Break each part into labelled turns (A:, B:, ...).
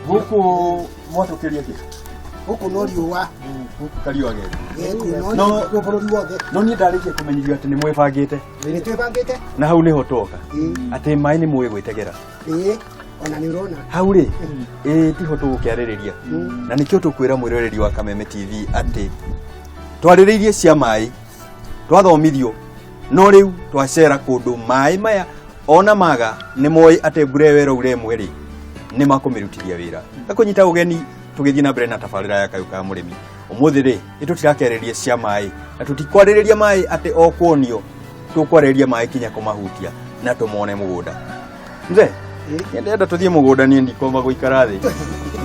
A: Gũkũ mwatũkĩria kĩ?
B: Gũkũ no riũa.
A: Gũkũ kariũa gethĩ.
B: Gũkũ no
A: No-
B: riũa bũrũri wothe.
A: No niĩ ndarĩkia kũmenyithio atĩ nĩ mwĩbangĩte.
B: Nĩ twĩbangĩte.
A: Na hau nĩho twoka.
B: Ĩĩ.
A: Atĩ maĩ nĩ mũĩ gwĩtegera.
B: Ĩĩ. Ona nĩ ũrona.
A: Hau rĩ, ĩĩ tiho tũgũkĩarĩrĩria. Na nĩkĩo tũkwĩra mwĩroreri wa Kameme TV atĩ twarĩrĩirie cia maĩ, twathomithio, no rĩu twacera kũndũ maĩ maya ona maga nĩ moĩ atĩ mbura ĩyo ĩraura ĩmwe rĩ, nĩ makũmĩrutithia wĩra. Gakũnyita ũgeni tũgĩthiĩ na mbere na tabarĩra ya Kayũ ka Mũrĩmi. Ũmũthĩ rĩ, nĩ tũtirakĩarĩria cia maĩ, na tũtikwarĩrĩria maĩ atĩ o kuonio, tũkwarĩrĩria maĩ kinya kũmahutia na tũmone mũgũnda. Mzee, niĩ ndĩrenda tũthiĩ mũgũnda niĩ ndikwamba gũikara thĩ.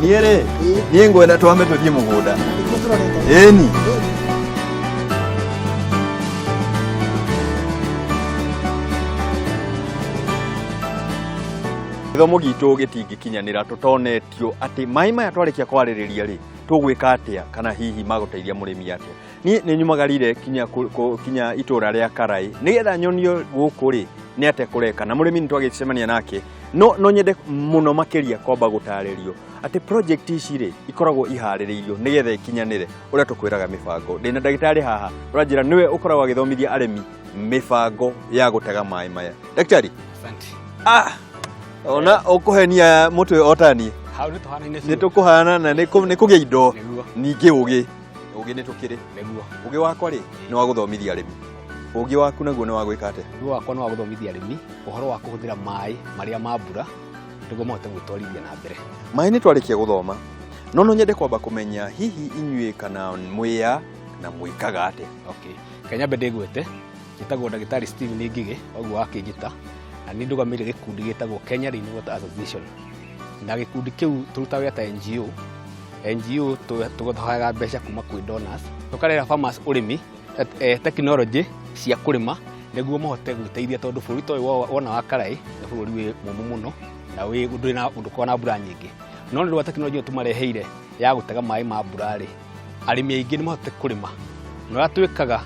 A: Niĩ rĩ, niĩ ngwenda twambe tũthiĩ mũgũnda.
B: Nĩkuo tũrorete.
A: Ĩni. Gĩthomo gitũ gĩtingĩkinyanĩra tũtonetio atĩ maĩ maya twarĩkia kwarĩrĩria rĩ, tũgwĩka atĩa kana hihi magũteithia mũrĩmi atĩa. Niĩ nĩ nyumagarire kinya, kinya itũra rĩa Karai nĩgetha nyonio gũkũ rĩ nĩ atĩa kũreka na mũrĩmi nĩ twagĩcemania nake no no nyende mũno makĩria kwamba gũtarĩrio atĩ project ici rĩ ikoragwo iharĩrĩirio nĩgetha ikinyanĩre ũrĩa tũkwĩraga mĩbango. Ndĩna ndagĩtarĩ haha ũranjĩra nĩwe ũkoragwo agĩthomithia arĩmi mĩbango ya gũtega maĩ maya. Ndagĩtarĩ,
C: Asante.
A: ah, ona ũkũhenia mũtwe o ta niĩ
C: Hau nĩ tũhanaine
A: nĩ tũkũhana na nĩ kũgĩa indo
C: Nĩguo.
A: ningĩ ũgĩ ũgĩ nĩ tũkĩrĩ.
C: Nĩguo.
A: Ũgĩ wakwa rĩ nĩ wa gũthomithia arĩmi, ũgĩ waku naguo nĩ wa gwĩka atĩa?
C: Ũgĩ wakwa nĩ wa gũthomithia arĩmi ũhoro wa kũhũthĩra maĩ marĩa ma mbura nĩguo mahote gwĩtwarithia na mbere.
A: Maĩ nĩ twarĩkia gũthoma, no no nyende kwamba kũmenya hihi inyuĩ kana mwĩa na mwĩkaga atĩa?
C: Okay. Reke nyambe ndĩgwete, njĩtagwo ndagĩtarĩ Stephen Ngigĩ, ũguo wakĩnjĩta, na nĩ ndũgamĩrĩire gĩkundi gĩtagwo Kenya Rainwater Association. Na gĩkundi kĩu tũrutaga wĩra ta NGO. NGO tũhoyaga mbeca kuma kwĩ donors, tũkarehera farmers ũrĩmi, technology cia kũrĩma nĩguo mahote gwĩteithia tondũ bũrũri ta ũyũ wona wa Karai nĩ bũrũri wĩ mũmũ mũno na wĩ ndũrĩ na ndũkoragwo na mbura nyingĩ. No nĩ ũndũ wa tekinoronjĩ ĩno tũmareheire ya gũtega maĩ ma mbura rĩ, arĩmi aingĩ nĩ mahotete kũrĩma. Na ũrĩa twĩkaga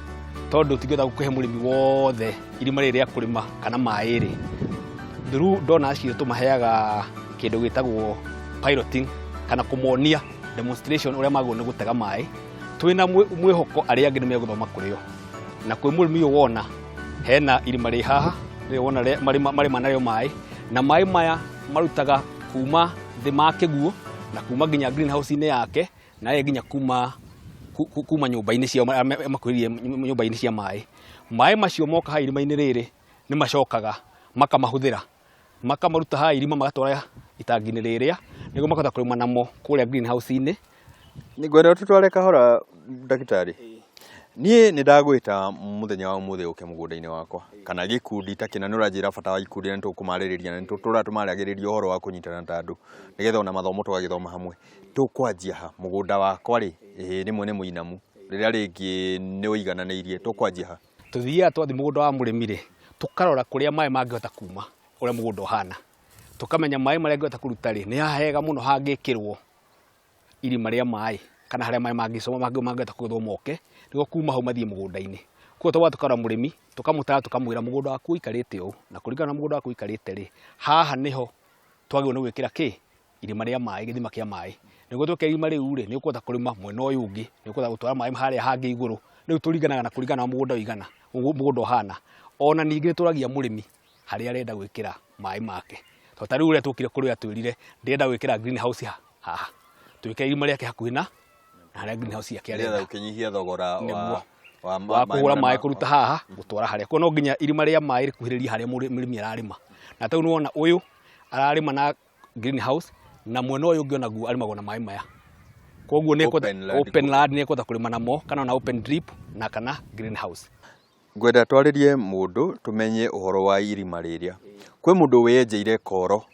C: tondũ tũtingĩhota kũhe mũrĩmi wothe irima rĩrĩ rĩa kũrĩma kana maĩ rĩ, through donors citũ tũmaheaga kĩndũ gĩtagwo piloting kana kũmonia demonstration ũrĩa magĩrĩirwo nĩ gũtega maĩ, twĩna mwĩhoko arĩa angĩ nĩ megũthoma kũrĩ o. Na kwĩ mũrĩmi ũyũ wona hena irima rĩ haha, rĩrĩ wona marĩma narĩo maĩ, na maĩ maya marutaga kuma thĩ ma kĩguũ na kuma nginya greenhouse-inĩ yake na rĩngĩ nginya kuma kuma nyũmba-inĩ ciao makuhĩrĩirie nyũmba-inĩ cia maĩ. Maĩ macio moka haha irima-inĩ rĩrĩ nĩ macokaga makamahũthĩra, makamaruta haha irima magatwara itangi-inĩ rĩrĩa nĩguo makahota kũrĩma namo kũrĩa greenhouse-inĩ.
A: Ngwenda ũtũtware kahora ndagĩtarĩ. Niĩ nĩ ndagwĩta mũthenya wa ũmũthĩ ũke mũgũnda-inĩ wakwa kana gĩkundi ta kĩna, nĩ ũranjĩra bata wa ikundi na nĩ tũkũmarĩrĩria na nĩ tũtũraga tũmaragĩrĩria ũhoro wa kũnyitana ta andũ nĩgetha ona mathomo tũgagĩthoma hamwe. Tũkwanjia ha? Mũgũnda wakwa rĩ, ĩĩ rĩmwe nĩ mũinamu, rĩrĩa rĩngĩ nĩ ũigananĩirie, tũkwanjia ha?
C: Tũthiaga twathiĩ mũgũnda wa mũrĩmi rĩ, tũkarora kũrĩa maĩ mangĩhota kuma, ũrĩa mũgũnda ũhana. Tũkamenya maĩ marĩa angĩhota kũruta rĩ, nĩ haha hega mũno hangĩkĩrwo irima rĩa maĩ, kana harĩa maĩ mangĩhota kũgethwo moke, nĩguo kuma hau mathiĩ mũgũnda-inĩ. Koguo twambaga tũkarora mũrĩmi, tũkamũtara tũkamwĩra mũgũnda waku ũikarĩte ũũ, na kũringana na mũgũnda waku ũikarĩte rĩ, haha nĩho twagĩrĩirwo nĩ gwĩkĩra kĩ? Irima rĩa maĩ, gĩthima kĩa maĩ. Nĩguo twekĩra irima rĩu rĩ, nĩ ũkũhota kũrĩma mwena ũyũ ũngĩ, nĩ ũkũhota gũtwara maĩ harĩa hangĩ igũrũ. Rĩu tũringanaga na kũringana na mũgũnda ũigana, mũgũnda ũhana. Ona ningĩ nĩ tũragia mũrĩmi harĩa arenda gwĩkĩra maĩ make. Tondũ ta rĩu ũrĩa twokire kũrĩ we atwĩrire ndĩrenda gwĩkĩra greenhouse haha. Twĩkĩre irima rĩake hakuhĩ na harĩa greenhouse yake arenda.
A: Nĩgetha ũkĩnyihia thogora
C: wa wa kũgũra maĩ kũruta haha gũtwara harĩa. Koguo no nginya irima rĩa maĩ rĩkuhĩrĩrie harĩa mũrĩmi ararĩma. Na ta rĩu nĩ wona ũyũ ararĩma na greenhouse na mwena ũyũ ũngĩ onaguo arĩmagwo na maĩ maya. Koguo nĩ open land nĩ ekũhota kũrĩma namo kana ona open drip na kana greenhouse.
A: Ngwenda twarĩrie mũndũ tũmenye ũhoro wa irima rĩrĩa. Kwĩ mũndũ wĩyenjeire koro,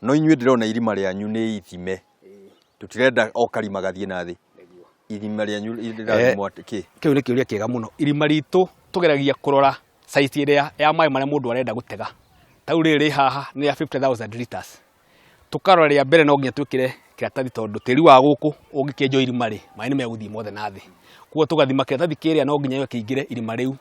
A: no inyuĩ ndĩrona irima rĩanyu nĩ ithime. Tũtirenda o karima gathiĩ na thĩ. Irima rĩanyu rĩrathimwo atĩ kĩ?
C: Kĩu nĩ kĩũria kĩega mũno. Irima ritũ tũgeragia kũrora size ĩrĩa ya maĩ marĩa mũndũ arenda gũtega. Ta rĩu rĩrĩ rĩ haha nĩ rĩa 50,000 litres. Tũkarora rĩa mbere no nginya twĩkĩre kĩratathi tondũ tĩri wa gũkũ ũngĩkĩenjwo irima rĩ, maĩ nĩ megũthiĩ mothe na thĩ. Koguo tũgathima kĩratathi kĩrĩa no nginya kĩingĩre irima rĩu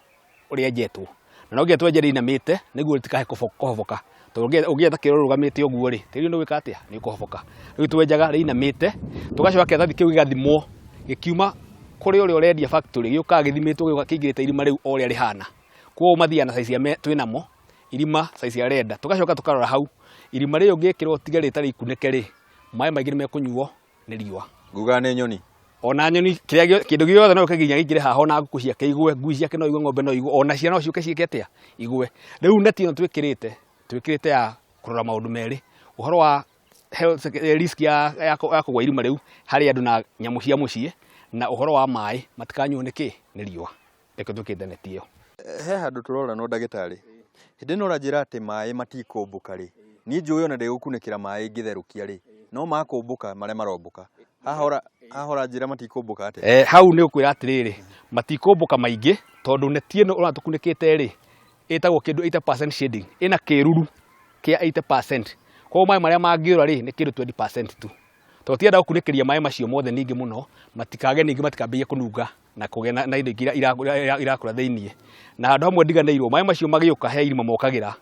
C: rĩenjetwo. Na no nginya twenje rĩinamĩte nĩguo rĩtikae kũhoboka. Tondũ ũngĩetha kĩro rũgamĩte ũguo rĩ, tĩri nĩ ũgwĩka atĩa? Nĩ ũkũhoboka. Rĩu twenjaga rĩinamĩte, tũgacoka kĩratathi kĩu gĩgathimwo gĩkiuma kũrĩ ũrĩa ũrendia factory, gĩũkaga gĩthimĩtwo gĩgoka kĩingĩrĩte irima rĩu o ũrĩa rĩhana. Koguo mathiaga na size ĩrĩa twĩnamo, irima size ĩrĩa arenda. Tũgacoka tũkarora hau, irima rĩrĩ ũngĩkĩra ũtige rĩtarĩ ikunĩke rĩ, maĩ maingĩ nĩ mekũnyuo nĩ riũa.
A: Ngugaga nĩ nyoni.
C: Ona nyoni, kĩrĩa kĩndũ gĩothe no gĩũke nginya kĩingĩre haha, ona ngũkũ ciake igwe, ngui ciake no igwe, ng'ombe no igwe, ona ciana no ciũke ciĩke atĩa? Igwe. Rĩu neti ĩno twĩkĩrĩte, twĩkĩrĩte ya kũrora maũndũ merĩ, ũhoro wa health risk ya kũgwa irima rĩu harĩ andũ na nyamũ cia mũciĩ, na ũhoro wa maĩ matikanyuo nĩ kĩ? Nĩ riũa. Nĩkĩo twĩkĩrĩte neti ĩyo.
A: He handũ tũrora no ndagĩtarĩ, hĩndĩ ĩno ũranjĩra atĩ maĩ matikũmbũka rĩ, niĩ njũĩ ona ndĩgũkunĩkĩra maĩ ngĩtherũkia rĩ, no makũmbũka marĩa marombũka. Haha ũranjĩra matikũmbũka atĩa?
C: Hau nĩ ũkwĩra atĩrĩrĩ, matikũmbũka maingĩ tondũ neti ĩno ũrona tũkunĩkĩte rĩ, ĩtagwo kĩndũ 80% shading, ĩna kĩruru kĩa 80%. Koguo maĩ marĩa mangĩũra rĩ, nĩ kĩndũ 20% tu. Tondũ tienda gũkunĩkĩria maĩ macio mothe ningĩ mũno, matikage ningĩ matikambĩrĩrie kũnunga na kũgĩa na indo ingĩ irakũra thĩiniĩ. Na handũ hamwe ndiganĩirwo, maĩ macio magĩũka he irima mokagĩra,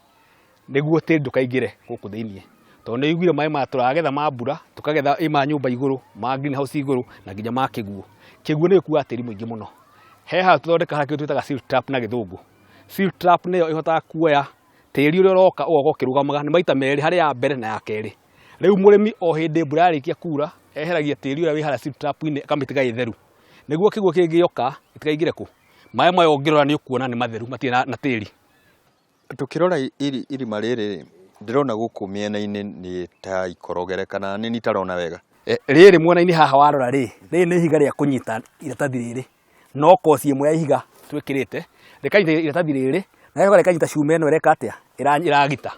C: nĩguo tĩri ndũkaingĩre gũkũ thĩiniĩ. Tondũ nĩ ũiguire maĩ maya tũragetha ma mbura, tũkagetha ĩ ma nyũmba igũrũ, ma greenhouse igũrũ, na nginya ma kĩguũ. Kĩguũ nĩ gĩkuaga tĩri mũingĩ mũno. He handũ tũthondekaga kĩndũ twĩtaga silt trap na gĩthũngũ. Silt trap nĩyo ĩhotaga kuoya tĩri ũrĩa ũroka ũgoka ũkĩrũgamaga, nĩ maita merĩ, harĩ ya mbere na ya kerĩ. Rĩu mũrĩmi o hĩndĩ mbura yarĩkia kura, eheragia tĩri ũrĩa wĩ harĩa silt trap -inĩ akamĩtiga ĩ theru. Nĩguo kĩguũ kĩngĩũka, gĩtikaingĩre kũ? Maĩ maya ũngĩrora nĩ ũkuona nĩ matheru, matirĩ na tĩri.
A: Tukĩrora irima rĩrĩ ndĩrona gũkũ mĩena-inĩ nĩ ta ikorogere kana nĩ itarona wega.
C: Rĩrĩ mwena-inĩ haha warora rĩ, rĩrĩ nĩ ihiga rĩa kũnyita iratathi rĩrĩ. No koci ĩmwe ya ihiga twĩkĩrĩte, rĩkanyita iratathi rĩrĩ, na rĩgacoka rĩkanyita cuma ĩno ĩreka atĩa? Ĩragita.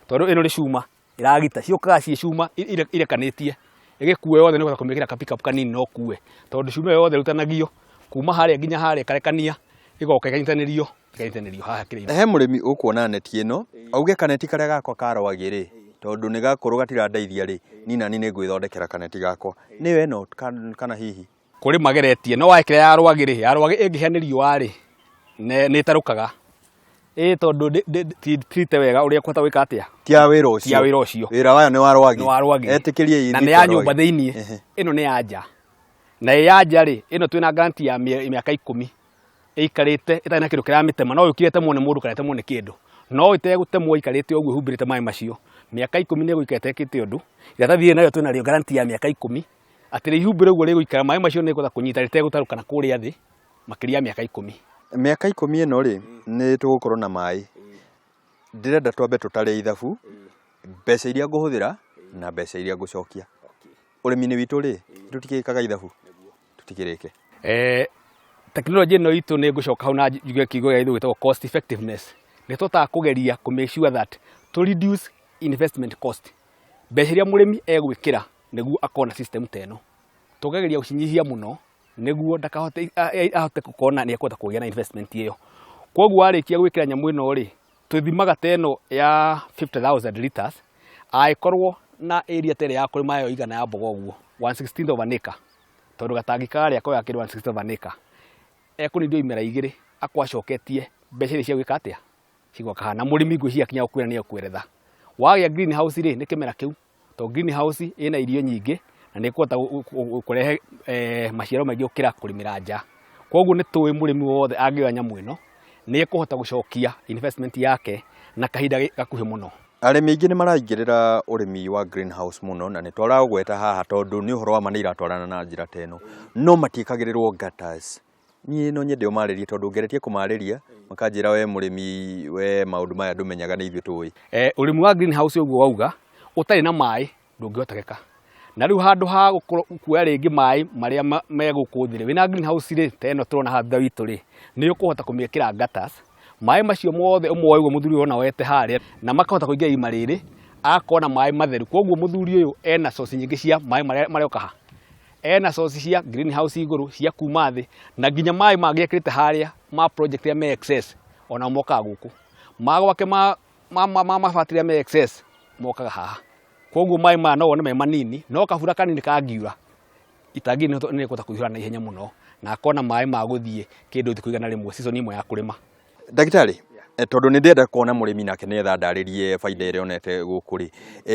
C: Tondũ ĩno nĩ cuma ĩragita, ciũkaga ciĩ cuma irekanĩtie. Ĩgĩkua yothe nĩ ũkũhota kũmĩkĩra ka pick up kanini no ũkue. Tondũ cuma ĩyo yothe ĩrutanagio kuma harĩa nginya harĩa ĩkarekania, ĩgoka ĩkanyitanĩrio, ĩkanyitanĩrio haha kĩrĩa-inĩ.
A: He mũrĩmi ũkuona neti ĩno, auge kaneti karĩa gakwa ka rwagĩ rĩ, tondũ nĩ gakũrũ gatirandeithia rĩ, niĩ nani nĩ ngwĩthondekera kaneti gakwa. Nĩyo ĩno kana hihi?
C: Kũrĩ mageretie, no wekĩra ya rwagĩ rĩ, ya rwagĩ ĩngĩhĩa nĩ riũa rĩ, nĩ ĩtarũkaga. Ĩ tondũ ti treat wega ũrĩa ũkũhota gwĩka atĩa?
A: Ti ya wĩra ũcio.
C: Ti ya wĩra ũcio.
A: Wĩra wayo nĩ wa rwagĩ.
C: Nĩ wa rwagĩ.
A: Etĩkĩrie
C: Na nĩ ya nyũmba thĩiniĩ. Ĩno nĩ ya nja. Na ĩ ya nja rĩ, ĩno twĩna guarantee ya mĩaka 10. Ĩikarĩte ĩtarĩ na kĩndũ kĩramĩtema, no yũkire ĩtemwo nĩ mũndũ kana ĩtemwo nĩ kĩndũ. No ĩtegũtemwo ĩikarĩte ũguo ĩhumbĩrĩte maĩ macio, mĩaka 10 nĩ ĩgũikara ĩtekĩte ũndũ. Iratathi rĩrĩ narĩo twĩna rĩo guarantee ya mĩaka 10, atĩ rĩhumbĩre ũguo rĩgũikara, maĩ macio nĩ rĩkũhota kũnyita rĩtegũtarũka na kũrĩa thĩ makĩria ya mĩaka 10.
A: Mĩaka 10 ĩno rĩ, nĩ tũgũkorwo na maĩ. Ndĩrenda twambe tũtare ithabu, mbeca iria ngũhũthĩra na mbeca iria ngũcokia. Ũrĩmi-inĩ witũ rĩ, tũtikĩkaga ithabu? Tũtikĩrĩke.
C: Tekinoronjĩ ĩno itũ nĩ ngũcoka hau na njuge kiugo gĩa gĩthũngũ gĩtagwo cost effectiveness. Nĩ tũhotaga kũgeria kũ make sure that to reduce investment cost. Mbeca iria mũrĩmi egwĩkĩra nĩguo akorwo na system ta ĩno, tũkageria gũcinyihia mũno nĩguo ndakahote ahote gũkorwo na nĩ ekũhota kũgĩa na investment ĩyo. Koguo warĩkia gwĩkĩra nyamũ ĩno rĩ, tũthimaga ta ĩno ya 50,000 liters, angĩkorwo na area ta ĩrĩa ya kũrĩma yo igana ya mboga ũguo, 1/16 of an acre, tondũ gatangi karĩa koyaga kĩndũ 1/16 of an acre, ekũnindio imera igĩrĩ akorwo acoketie mbeca iria cia gwĩka atĩa? Cigwaka haha. Na mũrĩmi ngwĩciria akinya gũkwĩra nĩ ekweretha. Wagĩa greenhouse rĩ, nĩ kĩmera kĩu, tondũ greenhouse ĩna irio nyingĩ na nĩ ĩkũhota kũrehe maciaro maingĩ gũkĩra kũrĩmĩra nja. Koguo nĩ tũĩ mũrĩmi wothe angĩoya nyamũ ĩno, nĩ ekũhota gũcokia investment yake na kahinda gakuhĩ mũno.
A: Arĩmi aingĩ nĩ maraingĩrĩra ũrĩmi wa greenhouse mũno na nĩ tũraũgweta haha tondũ nĩ ũhoro wa ma nĩ iratwarana na njĩra ta ĩno, no matiĩkagĩrĩrwo gutters. Niĩ no nyende ũmarĩrie tondũ ngeretie kũmarĩria makanjĩra we mũrĩmi we maũndũ maya ndũmenyaga nĩ ithuĩ tũĩ.
C: Ũrĩmi wa greenhouse ũguo wauga ũtarĩ na maĩ ndũngĩhotekeka. Na rĩu handũ ha kuoya rĩngĩ maĩ marĩa me gũkũ thĩ rĩ, wĩna greenhouse rĩ, ta ĩno tũrona haha thutha witũ rĩ, nĩ ũkũhota kũmĩkĩra gutters, maĩ macio mothe ũmoe ũguo mũthuri ũyũ ũrona oete harĩa, na makahota kũingĩra irima rĩrĩ, agakorwo na maĩ matheru. Koguo mũthuri ũyũ ena source nyingĩ cia maĩ marĩa maroka ha? Ena source cia greenhouse igũrũ, cia kuma thĩ, na nginya maĩ mangĩ ekĩrĩte harĩa ma project ĩrĩa me excess, ona mokaga gũkũ. Ma gwake ma mabati marĩa me excess, mokaga haha. Koguo maĩ maya no wone me manini, no kabura kanini kangiura, itangi nĩ rĩkũhota kũihũra na ihenya mũno, na akorwo na maĩ ma gũthiĩ kĩndũ thikũ 100 season ĩmwe ya kũrĩma.
A: Ndagĩtarĩ, Tondũ nĩ ndĩrenda kuona mũrĩmi nake nĩgetha ndarĩrie baida ĩrĩa onete gũkũ rĩ,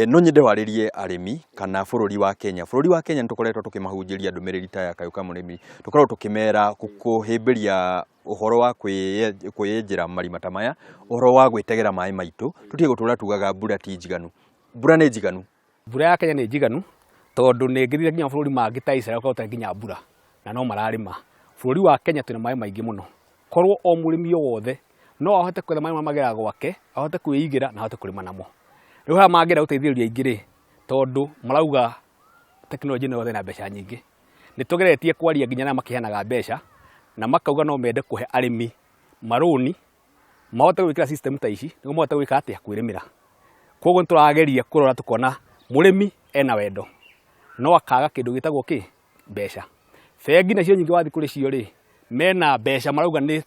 A: no nyende warĩrie arĩmi kana bũrũri wa Kenya. Bũrũri wa Kenya nĩ tũkoretwo tũkĩmahunjĩria ndũmĩrĩri ta ya kayũ ka mũrĩmi, tũkoragwo tũkĩmera kũhĩmbĩria ũhoro wa kwĩyenjera marima ta maya, ũhoro wa gwĩtegera maĩ maitũ, tũtige gũtũra tugaga mbura ti njiganu. Mbura nĩ njiganu.
C: Mbura ya Kenya nĩ njiganu tondũ nĩ ngĩthire nginya mabũrũri mangĩ ta Israel gũtarĩ nginya mbura na no mararĩma. Bũrũri wa Kenya twĩna maĩ maingĩ mũno, korwo o mũrĩmi o wothe no ahote kwetha maĩ marĩa mageraga gwake, ahote kwĩigĩra na ahote kũrĩma namo. Rĩu haha mangĩenda gũteithĩrĩria aingĩ rĩ, tondũ marauga tekinoronjĩ ĩno yothe ĩna mbeca nyingĩ. Nĩ tũgeretie kwaria nginya na arĩa makĩheanaga mbeca na makauga no mende kũhe arĩmi marũni mahote gwĩkĩra system ta ici nĩguo mahote gwĩka atĩa, kwĩrĩmĩra. Koguo nĩ tũrageria kũrora tũkona mũrĩmi ena wendo no akaga kĩndũ gĩtagwo kĩ, mbeca. Bengi nacio nyingĩ wathiĩ kũrĩ cio rĩ, mena mbeca marauga nĩ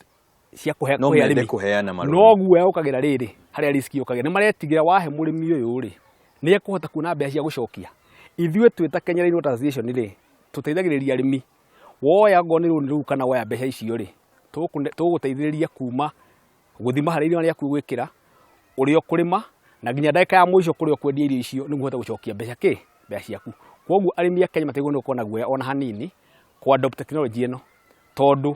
C: cia kũhe
A: No
C: kũhe
A: mende
C: arĩmi.
A: kũheana marũni.
C: No guoya ũkagĩra rĩrĩ, harĩa risk yũkagĩra, nĩ maretigĩra wahe mũrĩmi ũyũ rĩ, nĩ ekũhota kuona mbeca cia gũcokia. Ithuĩ twĩ ta Kenya Rainwater Association rĩ, tũteithagĩrĩria arĩmi, woya okorwo nĩ rũni rũu kana woya mbeca icio rĩ, tũgũteithĩrĩria kuma gũthima harĩa irima rĩaku ũgwĩkĩra, ũrĩa ũkũrĩma, na nginya ndagĩka ya mũico kũrĩa ũkwendia irio icio nĩguo ũhote gũcokia mbeca kĩ, mbeca ciaku. Koguo arĩmi a Kenya matigĩrĩirwo nĩ gũkorwo na guoya ona hanini kũ adopt tekinoronjĩ ĩno, tondũ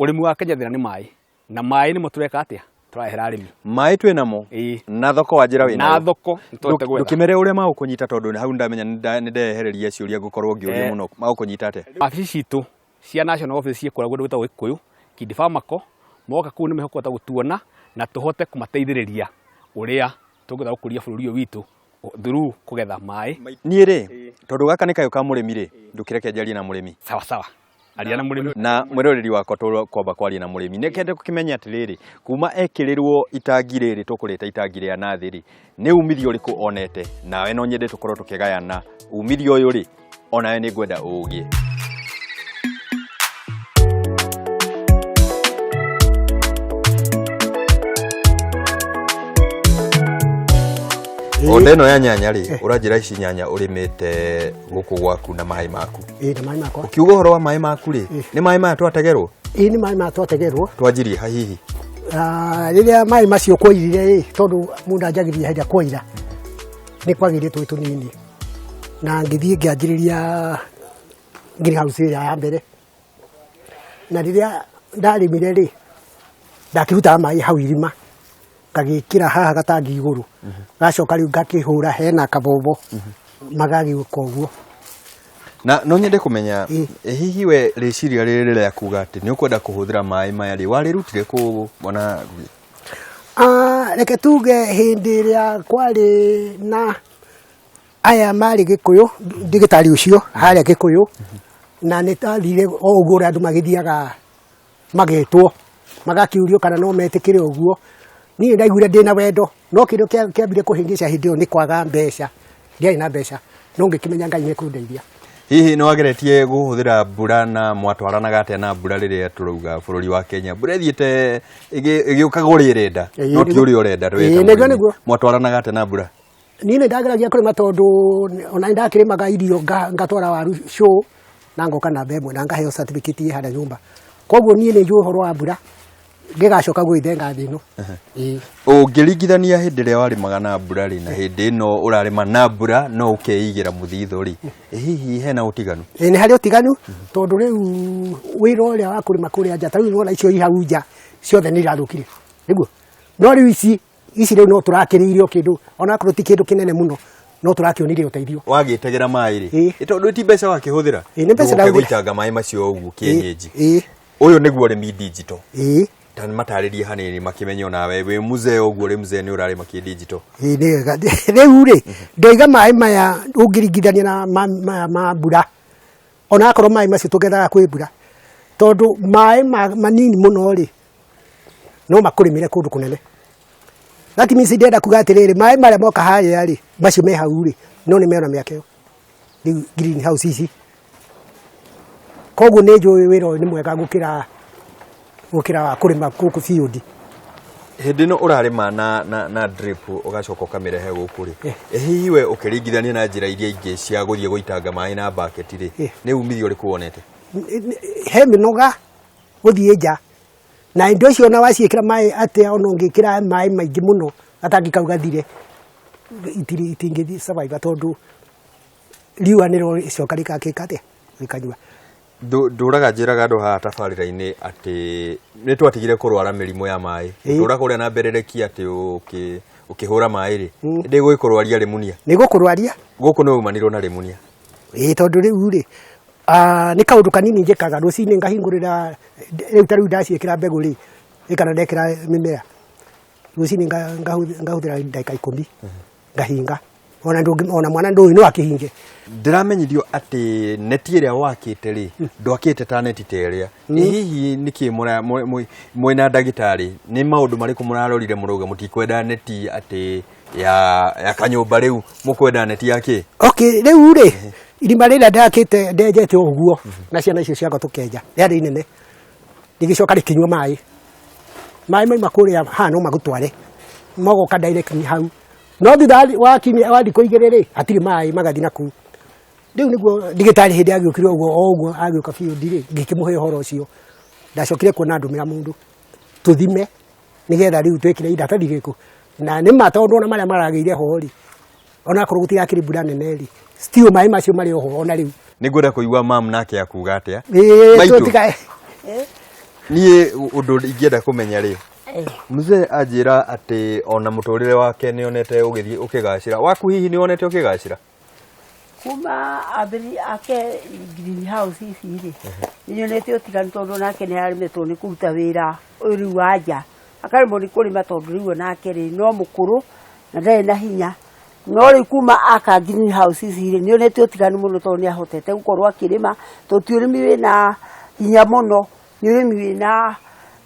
C: ũrĩmi wa Kenya thĩna nĩ maĩ, na maĩ nĩmo tũreka atĩa, tũrarehera arĩmi.
A: Maĩ twĩ namo
C: Ĩĩ.
A: na thoko wanjĩra wĩ
C: Na
A: nayo.
C: thoko nĩ tũhote gwetha.
A: Ndũkĩmere ũrĩa magũkũnyita tondũ hau ndamenya nĩ ndehereria ciũria ngũkorwo ngĩũria mũno, magũkũnyita atĩa?
C: Wabici citũ cia national office ciĩ kũrĩa kũndũ gwĩtagwo Gĩkũyũ, Kindi Pharmaco, moka kũu nĩ mekũhota gũtuona na tũhote kũmateithĩrĩria ũrĩa tũngĩhota gũkũria bũrũri ũyũ witũ through kũgetha maĩ.
A: Niĩ rĩ, tondũ gaka nĩ kayũ ka mũrĩmi rĩ, ndũkĩreke njarie na mũrĩmi.
C: Sawa sawa. Aria na mũrĩmi.
A: Na mwĩroreri wakwa tũkwamba kwaria na mũrĩmi. Nĩ kende gũkĩmenya atĩrĩrĩ, kuma ekĩrĩrwo itangi rĩrĩ tũkũrĩta itangi rĩa nathĩ rĩ, nĩ umithio ũrĩkũ onete? Nawe no nyende tũkorwo tũkĩgayana umithio ũyũ rĩ, onawe nĩ ngwenda ũũgĩe. Onda ĩno ya nyanya rĩ, ũranjĩra ici nyanya ũrĩmĩte gũkũ gwaku na maĩ maku.
B: Ĩĩ, na maĩ makwa.
A: Ũkiuga ũhoro wa maĩ maku rĩ, nĩ maĩ maya twategerwo?
B: Ĩĩ, nĩ maĩ maya twategerwo.
A: Twanjirie ha hihi?
B: Rĩrĩa maĩ macio kwairire rĩ, tondũ mũndũ anjagĩrĩria hĩndĩ ĩrĩa kwaira, nĩ kwagĩire tũĩ tũnini. Na ngĩthiĩ ngĩanjĩrĩria greenhouse ĩrĩa ya mbere. Na rĩrĩa ndarĩmire rĩ, ndakĩrutaga maĩ hau irima, ngagĩkĩra haha gatangi igũrũ. Gacoka rĩu ngakĩhũra hena kabobo, magagĩũka ũguo.
A: Na no nyende kũmenya,
B: Ĩ.
A: hihi we rĩciria rĩrĩ rĩa kuga atĩ nĩ ũkwenda kũhũthĩra maĩ maya rĩ, warĩrutire kũ bwana Ngugi?
B: Reke tuge hĩndĩ ĩrĩa kwarĩ na aya marĩ Gĩkũyũ, ndagĩtarĩ ũcio harĩa Gĩkũyũ, na nĩ twathire o ũguo ũrĩa andũ magĩthiaga magetwo, magakĩũrio kana no metĩkĩre ũguo. Niĩ ndaiguire ndĩna wendo, no kĩndũ kĩambire kũhĩngĩca hĩndĩ ĩyo nĩ kwaga mbeca. Ndiarĩ na mbeca, no ngĩkĩmenya Ngai nĩ ekũndeithia.
A: Hihi nĩ wageretie kũhũthĩra mbura na mwatwaranaga atĩa na mbura rĩrĩa tũrauga bũrũri wa Kenya? Mbura ĩthiĩte ĩgĩũkaga ũrĩa ĩrenda, no ti ũrĩa ũrenda we ta
B: Ĩĩ, nĩguo,
A: mũrĩmi.
B: nĩguo.
A: Mwatwaranaga atĩa na mbura?
B: Niĩ nĩ ndageragia kũrĩma tondũ ona nĩ ndakĩrĩmaga irio ngatwara waru show na ngoka namba ĩmwe na ngaheo certificate ĩ harĩa nyũmba. Koguo niĩ nĩ njũĩ ũhoro wa mbura, ngĩgacoka gwĩthenga thĩ ĩno. Ĩĩ.
A: Ũngĩringithania hĩndĩ ĩrĩa warĩmaga na mbura rĩ na hĩndĩ ĩno ũrarĩma na mbura no ũkeigĩra mũthithũ rĩ, hihi hena ũtiganu?
B: Ĩĩ, nĩ harĩ ũtiganu tondũ rĩu wĩra ũrĩa wa kũrĩma kũrĩa nja, ta rĩu nĩwona icio i hau nja ciothe nĩ irathũkire, nĩguo? No rĩu ici rĩu no tũrakĩrĩire o kĩndũ, onakorwo ti kĩndũ kĩnene mũno, no tũrakĩonire ũteithio.
A: Wagĩtegera maĩ rĩ?
B: Ĩĩ.
A: Ĩ, tondũ ti mbeca wakĩhũthĩra?
B: Ĩĩ, nĩ mbeca
A: Ndũgũke
B: ndahũthĩra.
A: gũitanga maĩ macio ũguo kĩenyenji.
B: Ĩĩ.
A: Ũyũ nĩguo ũrĩmi digital.
B: Ĩĩ.
A: Ta matarĩrie hanini makĩmenye onawe wĩ mzee ũguo ũrĩ mzee nĩ ũrarĩma kĩ digital.
B: Ĩĩ, nĩ wega. Rĩu rĩ, ndoiga maĩ maya ũngĩringithania na maya ma mbura, onakorwo maĩ macio tũgethaga kwĩ mbura, tondũ maĩ manini mũno rĩ, no makũrĩmĩre kũndũ kũnene. That means ndĩrenda kuga atĩrĩrĩ, maĩ marĩa moka harĩa rĩ, macio me hau rĩ, no nĩ mena mĩaka ĩyo. Rĩu greenhouse ici. Koguo nĩ njũĩ wĩra ũyũ nĩ mwega gũkĩra wa kũrĩma gũkũ field.
A: Hĩndĩ ĩno ũrarĩma na drip ũgacoka ũkamĩrehe gũkũ rĩ, hihi we ũkĩringithania na njĩra iria ingĩ cia gũthiĩ gũitanga maĩ na bucket rĩ, nĩ umithio ũrĩkũ wonete?
B: He mĩnoga gũthiĩ nja, Na indo icio ona waciĩkĩra maĩ atĩa, ona ũngĩkĩra maĩ maingĩ mũno gatangi kau gathire, itirĩ itingĩthiĩ survive tondũ riũa nĩrĩo rĩcoka rĩgakĩka atĩa, rĩkanyua.
A: Ndũraga njĩraga andũ haha tabarĩra-inĩ atĩ nĩ twatigire kũrwara mĩrimũ ya maĩ. Ndũra kũrĩa na mbererekia atĩ ũkĩhũra maĩ rĩ, ndĩgũgĩkũrwaria rĩmunia.
B: Nĩ gũkũrwaria.
A: Gũkũ nĩ umanirwo na rĩmunia.
B: Ĩĩ tondũ rĩu rĩ, nĩ kaũndũ kanini njĩkaga rũcinĩ ngahingũrĩra, rĩu ta rĩu ndaciĩkĩra mbegũ rĩ, kana ndekĩra mĩmera, rũcinĩ ngahũthĩra ndagĩka 10 ngahinga. Ona ndũngĩ, ona mwana ndũĩ no akĩhinge.
A: Ndĩramenyithio atĩ neti ĩrĩa wakĩte rĩ, ndwakĩte ta neti ta ĩrĩa. Hihi nĩkĩ mwĩna ndagĩtarĩ, nĩ maũndũ marĩkũ mũrarorire mũrauga mũtikwenda neti atĩ ya kanyũmba rĩu, mũkwenda neti ya kĩ?
B: Okay, rĩu rĩ, irima rĩrĩa ndakĩte ndenjete o ũguo na ciana icio ciakwa tũkenja, rĩarĩ inene. Rĩgĩcoka rĩkĩnyua maĩ. Maĩ mauma kũrĩa haha no magũtware, magoka direct hau. No thutha wa kiumia wa thikũ 2 rĩ, hatirĩ maĩ magathiĩ na kũu. Rĩu nĩguo ndagĩtarĩ hĩndĩ agĩũkire ũguo o ũguo agĩũka biũ ndirĩ, ngĩkĩmũhe ũhoro ũcio. Ndacokire kuona ndũmĩra mũndũ tũthime nĩgetha rĩu twĩkĩre iratathi rĩrĩkũ. Na nĩ ma tondũ ona marĩa maragĩire ho rĩ, ona akorwo gũtirakĩrĩ mbura nene rĩ, still maĩ macio marĩ oho ona rĩu.
A: Nĩ ngwenda kũigua mam nake akuga atĩa.
B: Ĩĩ,
A: Maitũ. Niĩ ũndũ ingĩenda kũmenya rĩ, mzee anjĩra atĩ ona mũtũrĩre wake nĩ onete ũgĩthiĩ ũkĩgacĩra. Waku hihi nĩ wonete ũkĩgacĩra?
D: Kuma ambĩrĩria ake greenhouse ici rĩ, nĩ nyonete ũtiganu tondũ nake nĩ aremetwo nĩ kũruta wĩra ũyũ rĩu wa nja, akaremwo nĩ kũrĩma tondũ rĩu onake rĩ no mũkũrũ na ndarĩ na hinya. No rĩu kuma aka greenhouse ici rĩ, nĩ onete ũtiganu mũno tondũ nĩ ahotete gũkorwo akĩrĩma, tondũ ti ũrĩmi wĩna hinya mũno, nĩ ũrĩmi wĩna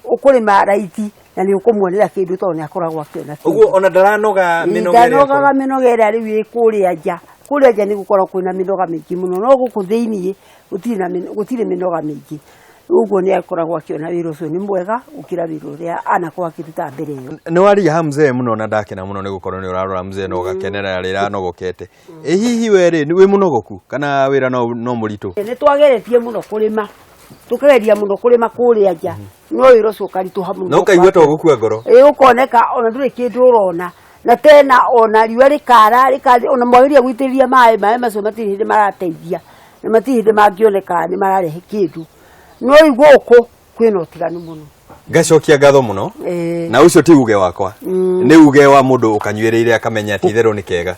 D: ũkũrĩma raithi na nĩ ũkũmuonera kĩndũ tondũ nĩ akoragwo akĩona kĩndũ.
A: Ũguo ona ndaranoga mĩnoga ĩrĩa
D: Ndanogaga mĩnoga ĩrĩa rĩu ĩ kũrĩa nja. Kũrĩa nja nĩ gũkoragwo kwĩna mĩnoga mĩingĩ mũno, no gũkũ thĩiniĩ gũtirĩ mĩnoga mĩingĩ. Ũguo nĩ akoragwo akĩona wĩra ũcio nĩ mwega gũkĩra wĩra ũrĩa anakorwo akĩruta mbere ĩyo.
A: Nĩ waria ha mzee mũno na ndakena mũno nĩ gũkorwo nĩ ũrarora mzee na ũgakenera rĩrĩa anogokete. Ĩ hihi we rĩ, wĩ mũnogoku kana wĩra no mũritũ?
D: Nĩ twageretie mũno kũrĩma, tũkageria mũno kũrĩma kũrĩa nja, no wĩra ũcio ũkaritũha mũno.
A: Na ũkaigua ta ũgũkua ngoro.
D: Ĩ, ũkoneka ona ndũrĩ kĩndũ ũrona. Na tena ona riũa rĩkara, rĩkara, ona mwageria gũitĩrĩria maĩ, maĩ macio matirĩ hĩndĩ marateithia, na matirĩ hĩndĩ mangĩoneka nĩ mararehe kĩndũ. No rĩu gũkũ kwĩna ũtiganu mũno.
A: Ngacokia ngatho mũno. Na ũcio ti uge wakwa, nĩ uge wa mũndũ ũkanyuĩrĩire akamenya atĩ itherũ nĩ kega.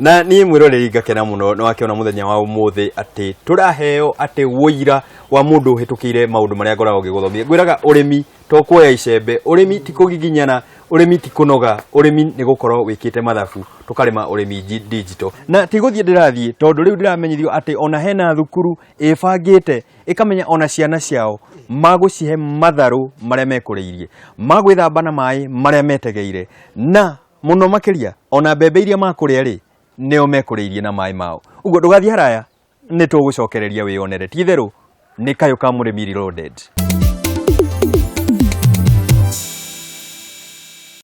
A: Na niĩ mwĩroreri ngakena mũno nĩ wakĩona mũthenya wa ũmũthĩ atĩ tũraheo atĩ ũira wa mũndũ ũhĩtũkĩire maũndũ marĩa ngoragwo ngĩgũthomithia. Ngwĩraga ũrĩmi to kuoya icembe, ũrĩmi ti kũgiginyana, ũrĩmi ti kũnoga, ũrĩmi nĩ gũkorwo wĩkĩte mathabu, tũkarĩma ũrĩmi digital. Na ti gũthiĩ ndĩrathiĩ tondũ rĩu ndĩramenyithio atĩ ona hena thukuru ĩbangĩte ĩkamenya ona ciana ciao magũcihe matharũ marĩa mekũrĩirie, magwĩthamba na maĩ marĩa metegeire, na mũno makĩria ona mbembe iria makũrĩa rĩ nĩo mekũrĩirie na maĩ mao. Ũguo ndũgathiĩ haraya, nĩ tũgũcokereria wĩyonere. Ti itherũ nĩ kayũ ka mũrĩmi reloaded.